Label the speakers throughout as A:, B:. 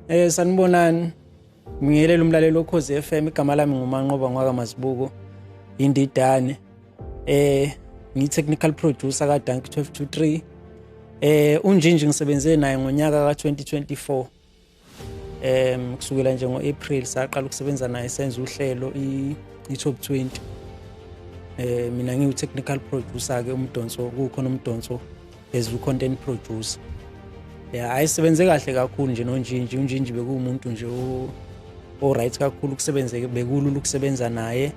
A: Sanibonani. Ngiyelele umlaleli woKhozi FM, igama lami nguManqoba ngwaka Mazibuko Indidane. Ngi technical producer ka Dank 1223. UNjinji ngisebenze naye ngonyaka ka 2024. Kusukela nje ngo-April saqala ukusebenza naye, senza uhlelo i-Top 20. Mina ngiwu technical producer ke, uMdonso kukhona, uMdonso as u content producer. Yeah, ayisebenze kahle kakhulu nje noNjinji. UNjinji bekuwumuntu nje o right kakhulu ukusebenzeke, bekulula ukusebenza naye.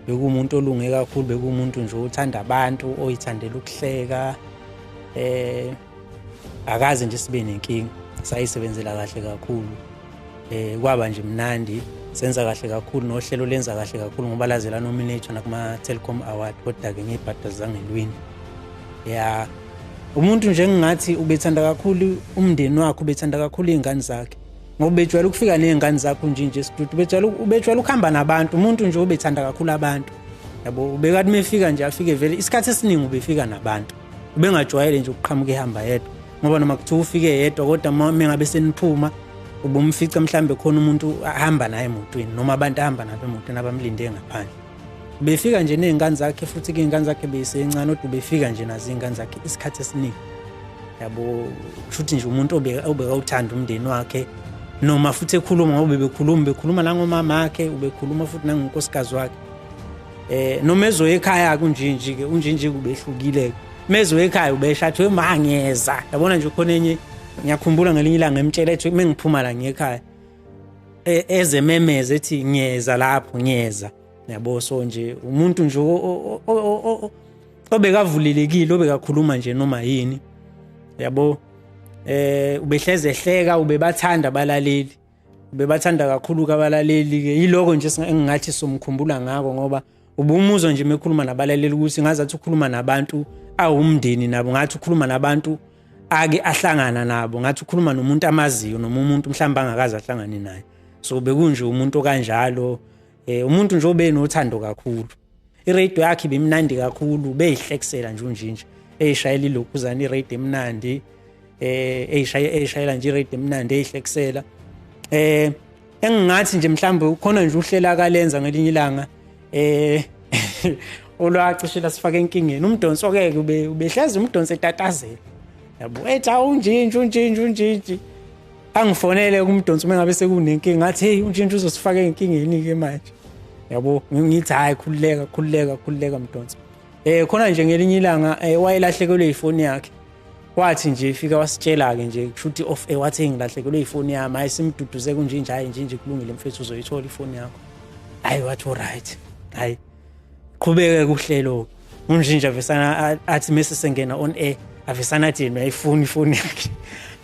A: Bekuwumuntu olunge kakhulu, bekuwumuntu nje othanda abantu, oyithandela ukuhleka. Akaze nje sibe nenkinga, sayisebenzela kahle kakhulu. Kwaba nje mnandi, senza kahle kakhulu nohlelo lenza kahle kakhulu ngoba laze la nominate nakuma Telkom Award, kodwa ke ngebhada zangelwini. Yeah, umuntu nje engingathi ubethanda kakhulu umndeni wakhe, ubethanda kakhulu iy'ngane zakhe, ngoba ubejwayele ukufika ney'ngane zakhe nje studio, ubejwayele ukuhamba nabantu. Umuntu nje ubethanda kakhulu abantu, yabo. Ubekathi mefika nje afike vele, isikhathi esiningi ubefika nabantu, ubengajwayele nje ukuqhamuka ehamba yedwa, ngoba noma kuthiwa ufike yedwa, kodwa mengabe seniphuma ubumfica mhlambe khona umuntu ahamba naye emotweni, noma abantu ahamba nabo emotweni abamlinde ngaphandle. Ubefika nje ney'ngane zakhe, futhi-ke iy'ngane zakhe beyisencane, kodwa ubefika nje nazo iy'ngane zakhe isikhathi esiningi, yabo. Kushuthi nje umuntu obekawuthanda umndeni wakhe, noma futhi ekhuluma, ngoba bebekhuluma, bekhuluma nangomama wakhe, ubekhuluma futhi nangonkosikazi wakhe. Noma ezoya ekhaya kunjinji ke, uNjinji kubehlukile ke, mezo ekhaya ubeshathwe mangeza, yabona nje. Khona enye ngiyakhumbula ngelinye ilanga emtshela, ethi mengiphuma la ngiyekhaya, eze memeze ethi ngiyeza lapho, ngiyeza, yabo. So nje umuntu nje obekavulelekile, obekakhuluma nje noma yini, yabo. Ubehleze ehleka, ubebathanda abalaleli, bebathanda kakhulu kabalaleli ke. Yiloko nje engingathi somkhumbula ngako, ngoba ubumuzwa nje mekhuluma nabalaleli ukuthi ngazathi ukhuluma nabantu awumndeni nabo, ngathi ukhuluma nabantu ake ahlangana nabo, ngathi ukhuluma nomuntu amaziyo noma umuntu mhlawumbe angakaze ahlangane naye. So bekunje umuntu okanjalo, umuntu nje obenothando kakhulu. Iradio yakhe ibimnandi kakhulu, beyihlekisela nje uNjinji, eyishayela ilokhuzana iradio emnandi, eyishayela nje iradio emnandi, eyihlekisela. Engingathi nje mhlawumbe ukhona nje uhlela akalenza ngelinye ilanga olwacishela sifake enkingeni uMdonso ke, ubehlezi uMdonso etatazela, yabo, ethi awunjinji, unjinji, unjinji. Angifonele kuMdonso uma ngabe sekunenkinga, ngathi hey, uNjinji uzosifaka enkingeni ke manje, yabo. Ngithi hayi, khululeka, khululeka, khululeka Mdonso. Khona nje ngelinye ilanga wayelahlekelwe ifoni yakhe, wathi nje ifika wasitshela ke nje, kushuthi off air, wathi ngilahlekelwe ifoni yami. Hayi, simduduze kunjinji, hayi Njinji, kulungile mfethu, uzoyithola ifoni yakho. Hayi, wathi alright. Hayi, qhubeke kuhlelo. UNjinji avesana athi mase sengena on air, avesana athi yena uyayifuna ifoni yakhe,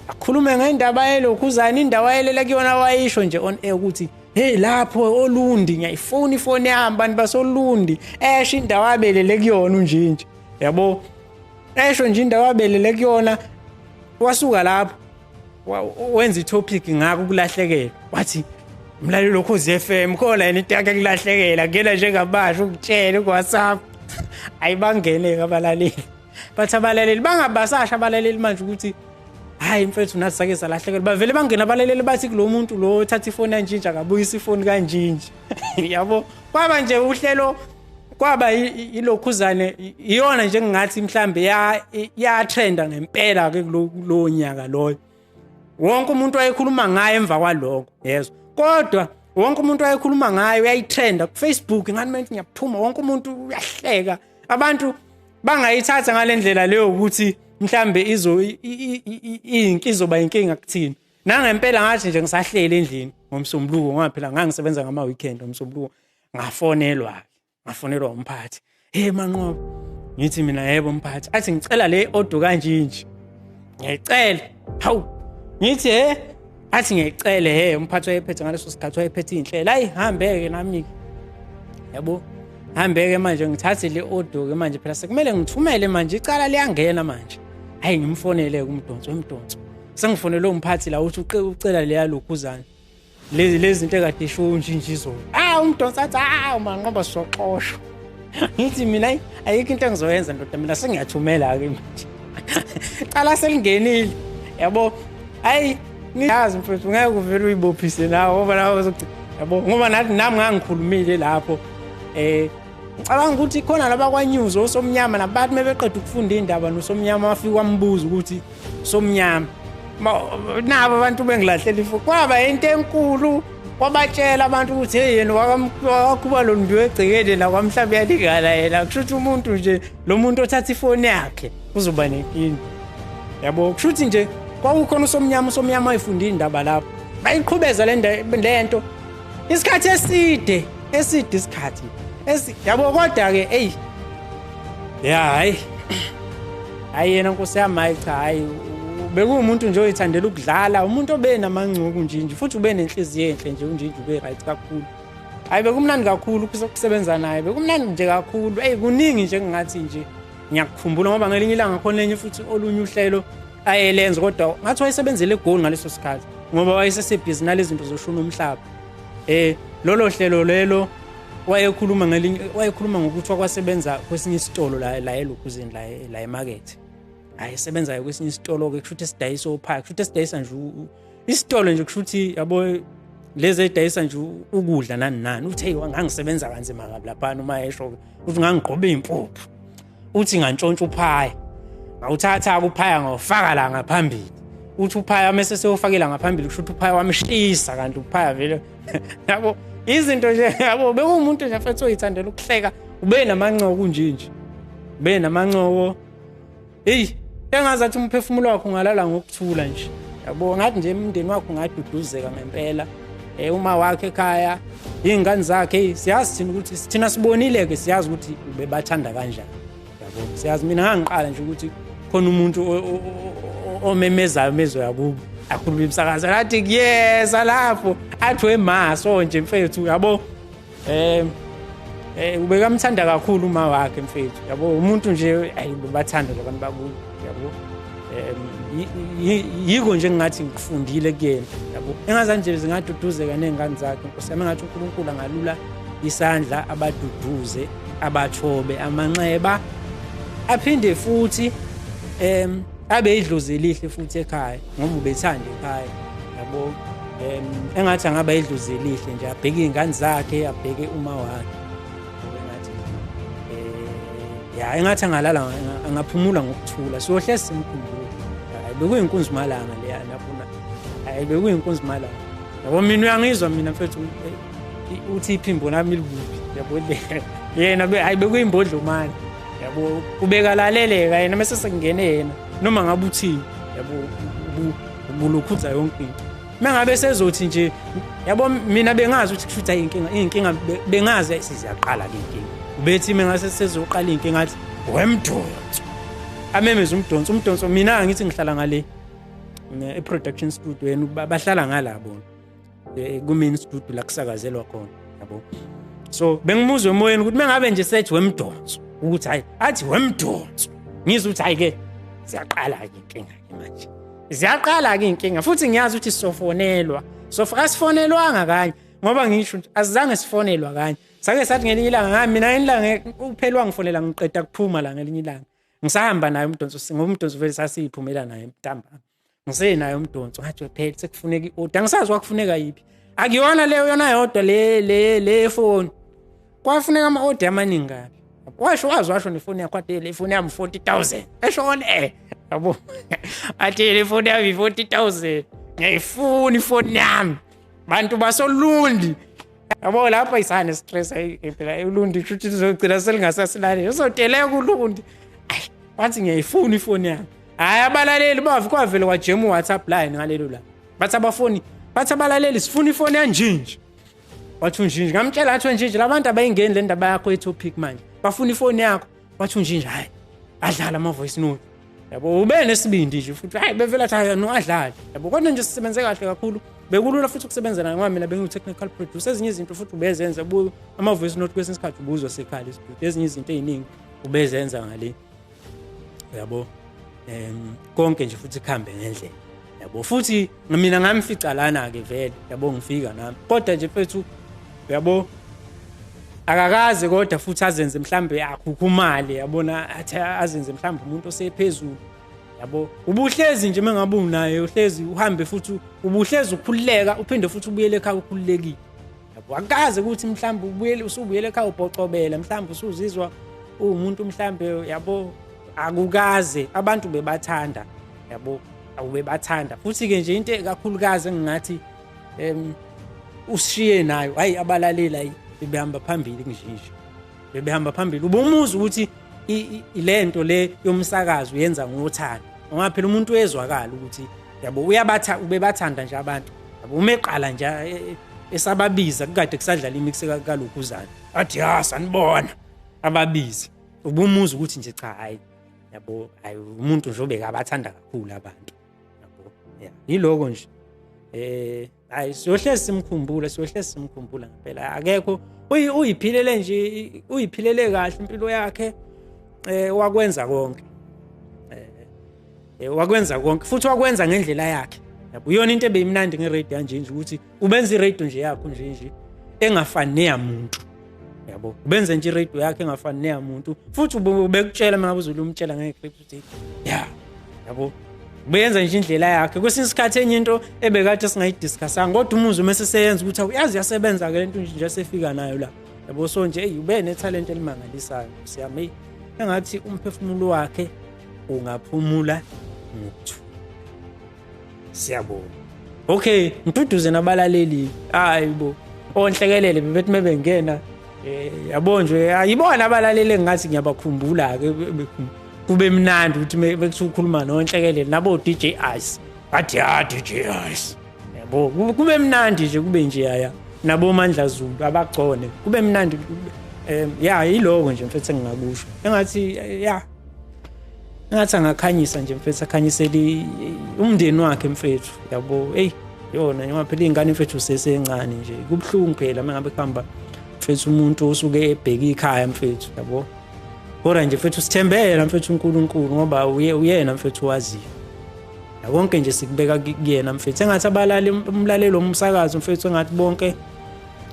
A: akhulume ngendaba yelokhuzana, indawo ayelele kuyona, wayisho nje on air ukuthi hey, lapho olundi ngiyayifuna ifoni yami, bantu basolundi. Esho indawo abelele kuyona uNjinji, yabo, esho nje indawo abelele kuyona. Wasuka lapho wenza itopic ngako ukulahlekela, wathi mlaleli Ukhozi FM, khona yena into yakhe kulahlekela, ngena njengamanje ukutshela ku WhatsApp. Ayibangene abalaleli, bathi abalaleli bangabasasha abalaleli manje ukuthi hayi mfethu, nathi sake salahlekelwa. Bavele bangena abalaleli, bathi kulo muntu lo othatha ifoni yanjinji akabuyisa ifoni kanjinji, yabo. Kwaba nje uhlelo, kwaba ilokhuzane iyona nje engingathi mhlambe ya trenda ngempela ke kulo nyaka loyo. Wonke umuntu wayekhuluma ngayo emva kwalokho, yezwa, kodwa wonke umuntu wayekhuluma ngayo, uyayitrenda ku Facebook ngani manje, ngiyaphuma, wonke umuntu uyahleka. Abantu bangayithatha ngalendlela leyo ukuthi mhlambe izo inki izoba inkinga kuthina. Nangempela ngathi nje ngisahlele endlini ngoMsombuluko, ngoba phela ngangisebenza ngama weekend, ngoMsombuluko ngafonelwa, ngafonelwa umphathi. Hey Manqoba, ngithi mina yebo mphathi. Athi ngicela le audio kanjinji, ngiyayicela. Hawu, ngithi he, athi ngiyayicela. He, umphathi wayephethe ngaleso sikhathi, wayephethe iy'nhlelo. Hayi, hambeke nami-ke, yabo, hambeke manje, ngithathe le audio ke manje, phela sekumele ngithumele manje, icala liyangena manje. Hayi, ngimfonele kuMdonso, uMdonso, sengifonele umphathi la, uthi ucela leya lokhuzana, lezi zinto ekade isho uNjinji izolo. Ah, uMdonso athi ah, Manqoba, sizoxoshwa. Ngithi mina ayikho into engizoyenza ndoda, mina sengiyathumela ke manje, cala selingenile, yabo. Hayi, Ngiyazi mfethu, ngeke uvele uyibophise nawe ngoba nawe uzogcina, yabo, ngoba nathi nami ngangikhulumile lapho. Ngicabanga ukuthi khona laba kwaNews osomnyama nabantu mebeqeda ukufunda indaba nosomnyama wafika wambuza ukuthi somnyama nabo abantu bengilahlela ifu, kwaba into enkulu. Wabatshela abantu ukuthi hey, yena wakaKhumalo mbiwe egcekeni la kwamhlaba yalingana yena. Kusho ukuthi umuntu nje lo muntu othatha ifoni yakhe uzoba nenkinga, yabo. Kusho ukuthi nje kwakukhona usomnyama, usomnyama wayefunda indaba lapho, bayiqhubeza le nto isikhathi eside eside isikhathi yabo. Kodwa-ke eyi ya, hayi hayi, yena nkosi yami, hayi cha, hayi, bekuwumuntu nje oyithandela ukudlala, umuntu obenamancuku nje nje, futhi ube nenhliziyo enhle nje unje nje, ube right kakhulu. Hayi, bekumnandi kakhulu ukusebenza naye, bekumnandi nje kakhulu. Eyi, kuningi nje engingathi nje ngiyakukhumbula, ngoba ngelinye ilanga khona enye futhi olunye uhlelo ayelenza, kodwa ngathi wayesebenzele eGoli ngaleso sikhathi ngoba wayesesebhizi nalezi zinto zoshuna umhlaba. Lolo hlelo lelo wayekhuluma ngelinye, wayekhuluma ngokuthi wakwasebenza kwesinye isitolo la elokhuzeni la emakethe. Hayi, esebenzayo kwesinye isitolo-ke, kusho ukuthi esidayisa ophaya, kusho ukuthi esidayisa nje isitolo nje, kusho ukuthi yabo lezi edayisa nje ukudla nani nani. Uthi hey, ngangisebenza kanzima kabi laphana. Uma esho uthi ngangigqoba iy'mpuphu, uthi ngantshontsha uphaya, ngawuthatha-ke uphaya ngawufaka la ngaphambili. Uthi uphaya mese sewufakela ngaphambili, kusho ukuthi uphaya wamshisa, kanti uphaya vele, yabo, izinto nje, yabo. Bekuwumuntu nje mfethu oyithandela ukuhleka, ube namancoko nje nje, ube namancoko. Hey, engazathi umphefumulo wakho ungalala ngokuthula nje, yabo. Ngathi nje umndeni wakho ungaduduzeka ngempela. Uma wakhe ekhaya, iy'ngane zakhe, siyazi thina ukuthi thina sibonile-ke, siyazi ukuthi ubebathanda kanjani, yabo, siyazi. Mina ngangiqala nje ukuthi khona umuntu omemezayo mezo yakubo akhuluma emsakazo, athi kuyeza lapho, athi wemaso nje mfethu, yabo. Ubekamthanda kakhulu uma wakhe mfethu, yabo, umuntu nje ayi bathanda nje abantu bakubo, yabo. Yiko nje engingathi ngikufundile kuyena, yabo. Engazathi nje zingaduduzeka ney'ngane zakhe, nkosi yami, engathi uNkulunkulu angalula isandla abaduduze, abathobe amanxeba, aphinde futhi abe idlozi elihle futhi ekhaya, ngoba ubethanda ekhaya, yabo. Engathi angaba idlozi elihle nje, abheke iy'ngane zakhe, abheke uma wakhe. Engathi ya, engathi angalala angaphumula ngokuthula, siyohle simkhumbule. Hayi, bekuyinkunzi malanga leya nabona, hayi, bekuyinkunzi malanga, yabo. Mina uyangizwa mina mfethu, uthi iphimbo lami likuphi, yabo. Le yena hayi, bekuyimbodlomane, yabo, ubekalaleleka yena mase sekungene yena noma ngabe uthini, yabo, ubulokhudza yonke into. Mengabe sezothi nje, yabo, mina bengazi ukuthi kushuthi ayinkinga, inkinga bengazi siziyaqala ke inkinga. Ubethi mengase sezoqala inkinga athi wemdonso, amemeze umdonso, umdonso. Mina ngithi ngihlala ngale e-production studio, yena bahlala ngala bona ku-main studio la kusakazelwa khona, yabo. So bengimuzwe emoyeni ukuthi mengabe nje sethi wemdonso, ukuthi hayi, athi wemdonso, ngizwe ukuthi hayi ke siyaqala ke inkinga ke manje, ziyaqala ke inkinga futhi. Ngiyazi ukuthi sizofonelwa, so asifonelwanga kanye, ngoba ngisho nje asizange sifonelwa kanye. Sake sathi ngelinye ilanga ngami mina ngelinye ilanga uphela wangifonela ngiqeda kuphuma la ngelinye ilanga, ngisahamba naye umdonso, ngoba umdonso vele sasiyiphumela naye ntambama, ngisenaye umdonso. Ngathi phela sekufuneka i-order, angisazi kwakufuneka yiphi, akuyona leyo yona yodwa le phone, kwafuneka ama-order amaningi kabi. Washo wazi washo nefoni yakho, athi le phone yami 40,000, esho on air, yabo, athi le phone yami 40,000, ngiyayifuna ifoni yami, bantu basoLundi, yabo. Lapho isane stress phela uLundi, kusho ukuthi lizogcina selingasasilali, uzoteleka uLundi. Ayi, wathi ngiyayifuna ifoni yami. Hhayi, abalaleli bavi kwavele kwajema u-WhatsApp line ngalelo la, bathi abafoni, bathi abalaleli sifuna ifoni yanjinji. Wathi unjinji, ngamtshela, athi unjinji, labantu abayingeni le ndaba yakho ye-topic manje, bafuna ifoni yakho. Wathi unjinji hhayi, adlala ama-voice note, yabo, ube nesibindi nje futhi. Hayi, bevele athi hayi no, adlale, yabo. Kodwa nje sisebenze kahle kakhulu, bekulula futhi ukusebenza naye ngoba mina bengiwu-technical producer. Ezinye izinto futhi ubezenza ama-voice note, kwesinye isikhathi ubuzwa sekhala isitudio, ezinye izinto ey'ningi ubezenza ngale, yabo. Konke nje futhi kuhambe ngendlela, yabo. Futhi mina ngamfica lana-ke vele, yabo, ngifika nami. Kodwa nje mfethu, yabo, akakaze kodwa futhi azenze mhlambe akhukhumale, yabona, athi azenze mhlambe umuntu osephezulu. Yabo, ubuhlezi nje mengabe unaye uhlezi uhambe futhi ubuhlezi ukhululeka, uphinde futhi ubuyele ekhaya ukhululekile. Yabo, akaze ukuthi mhlawumbe ubuyele usubuyele ekhaya ubhocobela, mhlawumbe usuzizwa uwumuntu mhlawumbe, yabo, akukaze. Abantu bebathanda, yabo, awubebathanda. Futhi-ke nje into kakhulukazi engingathi usishiye nayo, hayi abalaleli, hayi bebehamba phambili nje, bebehamba phambili. Ubumuza ukuthi ilento le yomsakazo uyenza ngothando, ngoba phela umuntu uyezwakala ukuthi, yabo, uyabatha, ubebathanda nje abantu, yabo. Uma eqala nje esababiza kukade kusadlala imix kalokhuzana, athi ya sanibona, ababizi, ubumuza ukuthi nje cha, hayi, yabo, hayi umuntu nje obekabathanda kakhulu abantu, yabo. Yeah, yiloko nje. Hayi siyohlezi simkhumbula, siyohlezi simkhumbula ngempela. Akekho uyiphilele nje, uyiphilele kahle impilo yakhe, wakwenza konke, wakwenza konke futhi wakwenza ngendlela yakhe, yabo. Iyona into ebeyimnandi ngeradio kanje nje, ukuthi ubenza iradio nje yakho nje nje engafani neyamuntu, yabo. Ubenze nje iradio yakhe engafani neyamuntu, futhi ubekutshela uma ngabe uzolumtshela ngeclip ukuthi ya, yabo, ubenza nje indlela yakhe. Kwesinye isikhathi enye into ebekade singayidiscussanga, kodwa umuzwe mase seyenza ukuthi uyazi yasebenza ke lento nje sefika nayo la, yabo. So nje hey, ube nethalente elimangalisayo siyami. Hey, engathi umphefumulo wakhe ungaphumula ngokuthula. Siyabonga. Okay, ngiduduze nabalaleli. Hayi bo, onhlekelele bebethi mebengena, yabo nje, ayibona abalaleli engathi ngiyabakhumbula ke, kube mnandi ukuthi bekuthiwa ukhuluma nonhlekelele nabo DJ Ice, bathi ya DJ Ice, yabo, kube mnandi nje, kube nje yaya nabo Mandla Zulu abagcone, kube mnandi. Ya, yiloko nje mfethu engingakusho. Engathi ya, engathi angakhanyisa nje mfethu, akhanyisele umndeni wakhe mfethu, yabo. Hey, yona njengoba phela iy'ngane mfethu usesencane nje, kubuhlungu phela uma ngabe kuhamba mfethu umuntu osuke ebheka ikhaya mfethu, yabo. Kodwa nje mfethu sithembela mfethu uNkulunkulu, ngoba uyena mfethu waziyo konke nje, sikubeka kuyena mfethu. Engathi abalali umlaleli womsakazo mfethu, engathi bonke,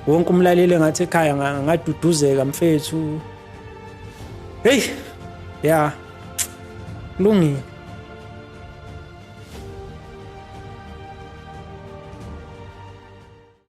A: wonke umlaleli engathi ekhaya ngaduduzeka mfethu. Hey, ya, kulungile.